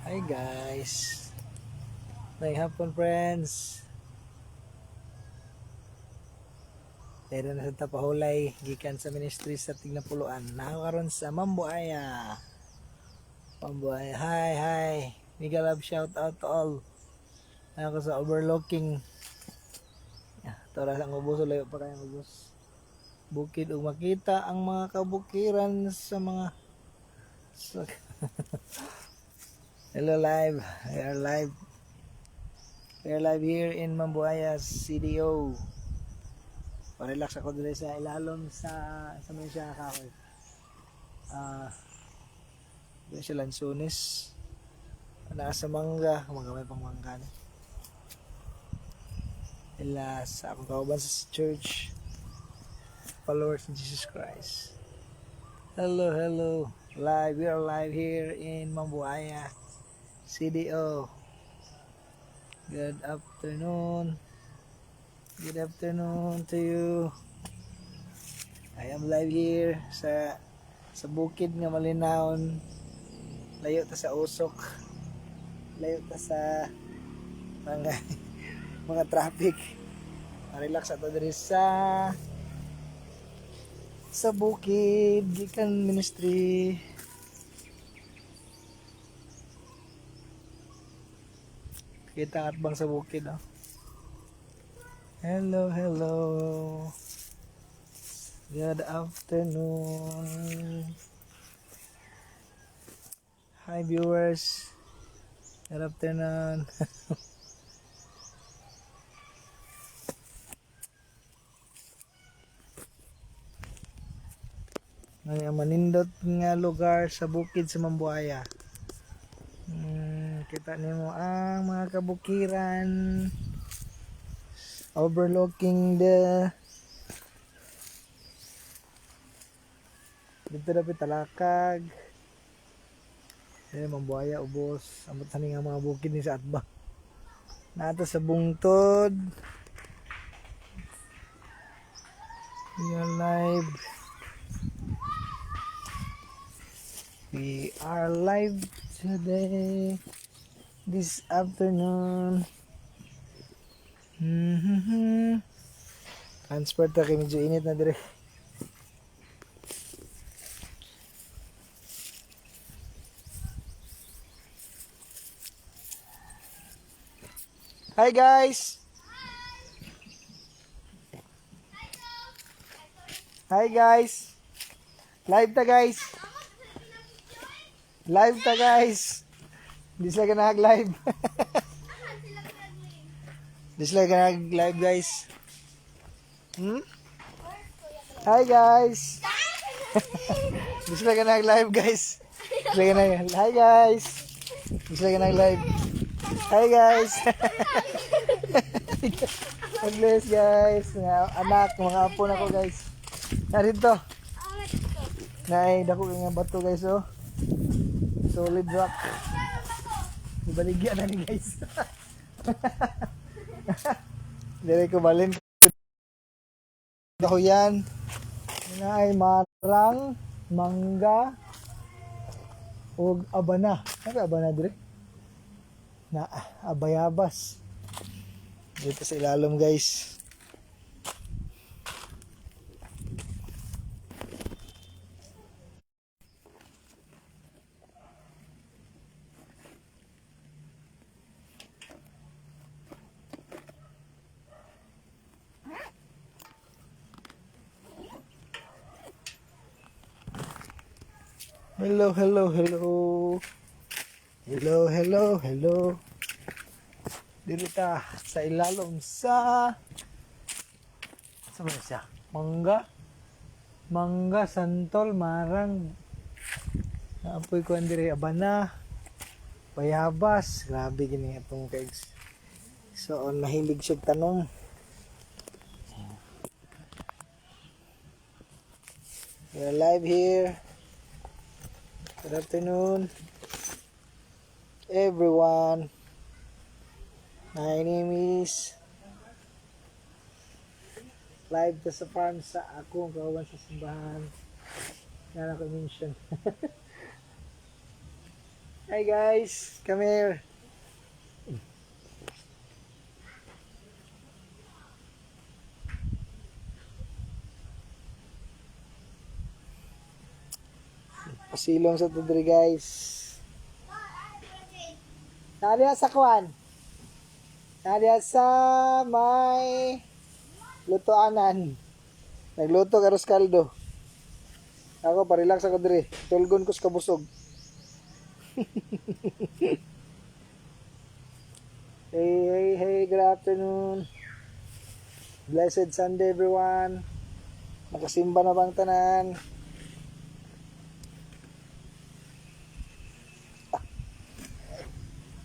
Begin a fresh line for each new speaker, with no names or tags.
Hi guys. May hapon, friends. Dere na sa Tapahulay gikan sa ministry sa Tignapoloan. Naa karon sa Mambuaya. Mambuaya. Hi, hi. Mega love shout out to all. Naa ko sa overlooking. Tora sa ubos, layo pa kayong ubos. Bukid ug makita ang mga kabukiran sa mga sa. Hello, live. We are live. We are live here in Mambuaya, CDO. Pa-relax ako dito sa ilalom sa may siya kahoy. Ah, uh, siya lansones. Nasa mangga, mga may pang mangga ni. Ila sa akong kauban sa church. Followers in Jesus Christ. Hello, hello. Live, we are live here in Mambuaya, CDO. Good afternoon. Good afternoon to you. I am live here sa bukid nga malinawon. Layo ta sa usok. Layo ta sa mga traffic. Relax ato diri sa bukid gikan ministry. Kita atbang sa bukid, oh. Hello, hello. Good afternoon. Hi, viewers. Good afternoon. Nga manindot nga lugar sa bukid sa Mambuaya. Kita nimo ang mga kabukiran overlooking the dito dapat talakag. Eh, Mambuaya ubos. Amot ani nga mga bukid ni sa atbang. Naa ta sa bungtod. We are live. We are live today, this afternoon. Transport ta kay medyo init na dire. Hi guys. Hi guys. Live ta, guys. Live ta, guys. Di sila ganahag live. Di sila ganahag live, guys. Hi guys. Di sila ganahag live, guys. Di sila ganahag. Hi guys. Di sila ganahag live. Hi guys. God bless, guys. Mga anak, mga apo na ko, guys. Narito. Nay, dako nga bato, guys, oh. Solid rock. Ibaligya na ni, guys. Dire ko balin. Dako yan. Na ay marang, mangga, ug abana. Ano abana dire? Na abayabas. Dito sa ilalom, guys. Hello, hello, hello. Hello, hello, hello. Dito ta sa ilalom sa ba siya? Mangga. Mangga, santol, marang. Naapoy ko dire abana. Bayabas. Grabe gini atong kay. So, mahilig siya tanom. We are live here. Good afternoon, everyone. My name is live to sa farm sa akong kauban sa simbahan. Yan ako mention. Hi guys, come here. Pasilong sa ta diri, guys. Naa sa kwan. Naa sa may lutoanan. Nagluto og arroz caldo. Ako, pa-relax ako diri. Tulgon ko sa kabusog. Hey, hey, hey, good afternoon. Blessed Sunday, everyone. Nakasimba na bang tanan?